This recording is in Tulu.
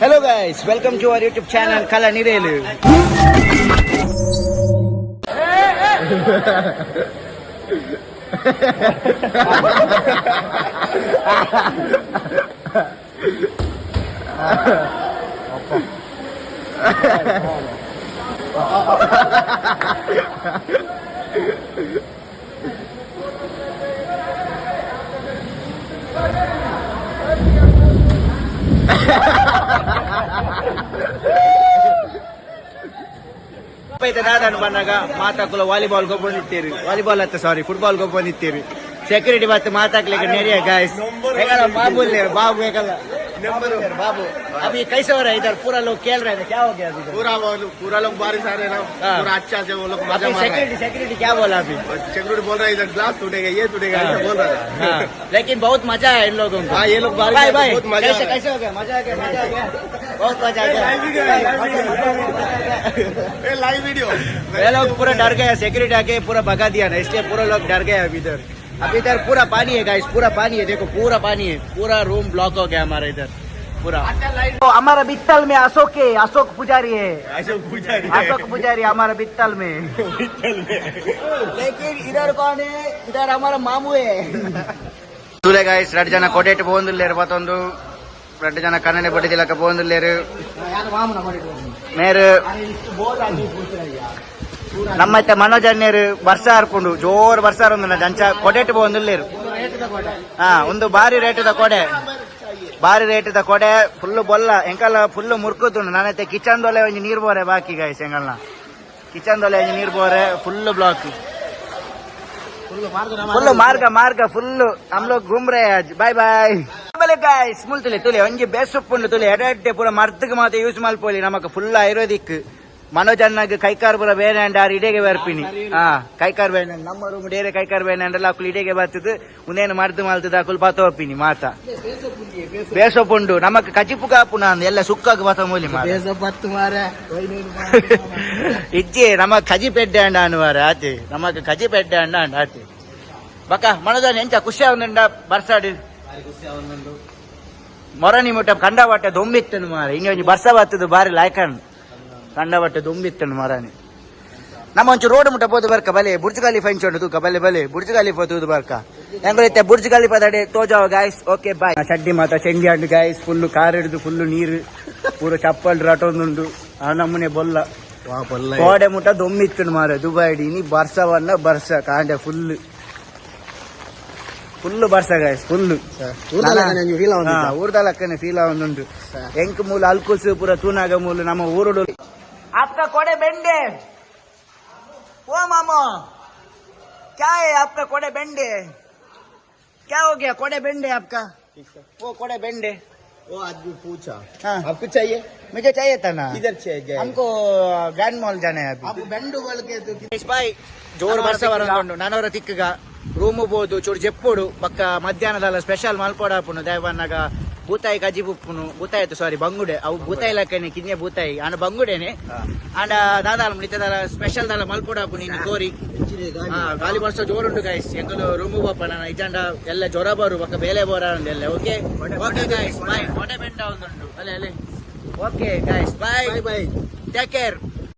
Hello guys, welcome to our YouTube channel Kala Nirelu. ದಾದನ್ ಬಂದಾಗ ಮಾತಾಕುಲ ವಾಲಿಬಾಲ್ ಗೊಬ್ಬಂದಿತ್ತೀರಿ, ವಾಲಿಬಾಲ್ ಅತ್ತ ಸಾರಿ ಫುಟ್ಬಾಲ್ ಗೊಬ್ಬಂದಿತ್ತೀರಿ. ಸೆಕ್ಯೂರಿಟಿ ಮತ್ತೆ ಮಾತಾಕ್ಲಿಕ್ಕೆ ನೆರಿಯ गाइस. ಹೇಗಲ್ಲ ಬಾಬು बाबू ಹೇಗಲ್ಲ बाबू अभी कैसे हो रहा है इधर? पूरा लोग खेल रहे थे, क्या हो गया अभी? पूरा पूरा लोग बारिश आ रहे ना। हाँ। पूरा अच्छा से वो लोग मजा अभी मार रहे सिक्योरिटी सिक्योरिटी क्या बोला अभी? हैं। सिक्योरिटी बोल रहा है इधर ग्लास टूटेगा, ये टूटेगा, ऐसा बोल रहा था। हाँ, लेकिन बहुत मजा है इन लोगों को। हाँ, ये लोग बारिश भाई आए तो भाई बहुत मजा कैसे आ रहा है। कैसे हो गया? मजा आ गया, मजा आ गया, बहुत मजा आ गया। लाइव वीडियो है, ये लाइव वीडियो। ये लोग पूरा डर गया, सिक्योरिटी आके पूरा भगा दिया ना, इसलिए पूरा लोग डर गए। अभी इधर, अभी इधर पूरा पानी है गाइस, पूरा पानी है, देखो पूरा पानी है, पूरा रूम ब्लॉक हो गया हमारा इधर पूरा। तो हमारा बित्तल में अशोक है, अशोक पुजारी है। अशोक पुजारी। अशोक पुजारी हमारा बित्तल में, लेकिन इधर कौन है? इधर हमारा मामू है। ತೂಲೆ ಗಾಯ್ಸ್, ರಡ್ಡ್ ಜನ ಕೊಡೆಟ್ ಪೋವೊಂದುಲ್ಲೆರ್, ಪತೊಂದು ರಡ್ಡ್ ಜನ ಕನ್ನಡ ಬಡಿದಿಲಕ ಪೋವೊಂದುಲ್ಲೆರ್. ಮೇರ್ ನಮ್ಮತ್ತೆ ಮನೋಜ್ ಅಣ್ಣೇರು ಬರ್ಸ ಹಾರ್ಕೊಂಡು ಜೋರ್ ಬರ್ಸ ಹಾರೊಂದು ಅಂಚ ಕೊಡೆಟ್ ಪೋವೊಂದುಲ್ಲೆರ್. ಹಾ, ಒಂದು ಬಾರಿ ರೇಟದ ಕೊಡೆ, ಬಾರಿ ರೇಟದ ಕೊಡೆ, ಫುಲ್ ಬೊಲ್ಲ ಎಂಕಲ್ಲ ಫುಲ್ ಮುರ್ಕುತುಂಡು. ನಾನೈತೆ ಕಿಚನ್ ದೊಲೆ ಒಂಜಿ ನೀರ್ ಬೋರೆ ಬಾಕಿ ಗಾಯ್ಸ್. ಎಂಕಲ್ನ ಕಿಚನ್ ದೊಲೆ ಒಂಜಿ ನೀರ್ ಬೋರೆ. Full block, full ಮಾರ್ಗ ಮಾರ್ಗ ಫುಲ್. हम लोग घूम रहे हैं आज। बाय बाय ಬಲೆ ಗಾಯ್ಸ್. ಮುಲ್ತುಲೆ ತುಲೆ ಒಂಜಿ ಬೇಸೊಪ್ಪುಂಡು ತುಲೆ. ಎಡೆ ಪೂರ ಮರ್ದಗ್ ಮಾತ ಯೂಸ್ ಮಲ್ಪೊಲಿ ನಮಕ್ ಫುಲ್ ಆಯುರ್ವೇದಿಕ್. ಮನೋಜ್ ಅಣ್ಣಗ್ ಕೈಕಾರ್ ಪೂರ ಬೇನೆ ಅಂಡ ಆರ್ ಇಡೆಗೆ ಬರ್ಪಿನಿ. ಹಾ, ಕೈಕಾರ್ ಬೇನೆ, ನಮ್ಮ ರೂಮ್ ಡೇರೆ ಕೈಕಾರ್ ಬೇನೆ ಅಂಡಲ್ಲ ಅಕುಲು ಇಡೆಗೆ ಬರ್ತದ. ಉಂದೇನು ಮರ್ದು ಮಲ್ತದ ಅಕುಲು ಪಾತ ಹೋಪಿನಿ ಮಾತ. ಬೇಸೊಪ್ಪುಂಡು ನಮಕ್ ಕಜಿಪು ಕಾಪುನ ಎಲ್ಲ ಸುಕ್ಕಾಗ ಬಾತ ಮೂಲಿ ಮಾತ. ಇಜ್ಜೆ ನಮಕ್ ಕಜಿ ಪೆಡ್ಡೆ ಅಂಡ ಅನುವಾರ ಆತೆ, ನಮಕ್ ಕಜಿ ಪೆಡ್ಡೆ ಅಂಡ ಅಂಡ ಆತೆ. ಬಕ್ಕ ಮನೋಜ್, ಎಂಚ ಖುಷಿ ಆവുಂಡ ಬರ್ಸಾಡು? ಮೊರನಿ ಮುಟ್ಟ ಕಂಡಬಟ್ಟೆ ದೊಂಬಿತ್ತನು ಮಾರ. ಇನ್ನು ಒಂಜಿ ಬರ್ಸ ಬತ್ತದು ಬಾರಿ ಲಾಯ್ಕನ್ ಕಂಡಬಟ್ಟೆ ದೊಂಬಿತ್ತನು ಮರನಿ. ನಮ್ಮ ಒಂಚೂರು ರೋಡ್ ಮುಟ್ಟ ಪೋದು ಬರ್ಕ ಬಲೆ. ಬುರ್ಜ್ ಖಲೀಫಾ ಇಂಚ ತೂಕ, ಬಲೆ ಬಲೆ ಬುರ್ಜ್ ಖಲೀಫಾ ತೂದು ಬರ್ಕ. ಹೆಂಗೈತೆ ಬುರ್ಜ್ ಖಲೀಫಾ ದಡೆ ತೋಜಾವ guys. Okay bye. ಚಡ್ಡಿ ಮಾತ ಚೆಂಡಿ and guys. Full car ಹಿಡಿದು ಫುಲ್ ನೀರು, ಪೂರ ಚಪ್ಪಲ್ ರಟೊಂದುಂಡು. ಆ ನಮ್ಮನೆ ಬೊಲ್ಲ ಕೋಡೆ ಮುಟ್ಟ ದೊಮ್ಮಿತ್ತನು ಮಾರ ದುಬೈಡ್. ಇನಿ ಬರ್ಸವನ್ನ ಬರ್ಸ ಕಾಂಡೆ ಫುಲ್ ಫುಲ್ ಬರ್ಸ ಗಾಯ್ಸ್ ಫುಲ್. ಊರ್ದಲಕ್ಕನೆ ಫೀಲ್ ಆವೊಂದುಂಡು. ಎಂಕ್ ಮೂಲ ಅಲ್ಕುಸು ಪೂರ ತೂನಾಗ ಮೂಲು ನಮ್ಮ ಊರುಡು. आपका कोड़े बेंडे ओ मामो, क्या है आपका कोड़े बेंडे? क्या हो गया कोड़े बेंडे आपका? वो कोड़े बेंडे। वो आदमी पूछा। हाँ। आपको चाहिए? मुझे चाहिए था ना। इधर चाहिए? हमको ग्रैंड मॉल जाना है अभी। आप ಬೆಂಡು ಬಳಕೆ. ಬಾಯ್. ಜೋರು ಬರ್ಸ ಬರಂದುಂಡು. ನನವರ ತಿಕ್ಕಗ ರೂಮು ಬೋದು ಚೂರು ಜೆಪ್ಪೋಡು. ಬಕ್ಕ ಮಧ್ಯಾಹ್ನದಲ್ಲ ಸ್ಪೆಷಲ್ ಮಲ್ಪೊಡಾಪುಂಡು. ದಯವನ್ನಾಗ ಬೂತಾಯಿ ಕಜ್ಜಿ ಉಪ್ಪುನು, ಬೂತಾಯಿ ಸಾರಿ ಬಂಗುಡೆ. ಅವು ಬೂತಾಯಿ ಲಕ್ಕನೆ ಕಿನ್ನೆ ಬೂತಾಯಿ ಆಂಡ ಬಂಗುಡೇನೆ. ಆಂಡ ದಾದಾಲ ನಿತ್ಯದಾಲ ಸ್ಪೆಷಲ್ ದಾಲ ಮಲ್ಪೊಡಾಪುನು ಇನ್ನು ಕೋರಿ. ಹಾ, ಗಾಲಿ ಬರ್ಸ ಜೋರುಂಡು ಗೈಸ್. ಎಂಕಲು ರೂಮು ಬಾಪ ನಾನು ಇಜಾಂಡ ಎಲ್ಲ ಜ್ವರ ಬರು ಬಕ್ಕ ಬೇಲೆ ಬೋರ ಎಲ್ಲ. Okay okay guys, bye. ಹೊಡೆ ಬೆಂಡ ಒಂದುಂಟು ಅಲ್ಲೇ ಅಲ್ಲೇ. Okay guys, bye. Bye. Take care.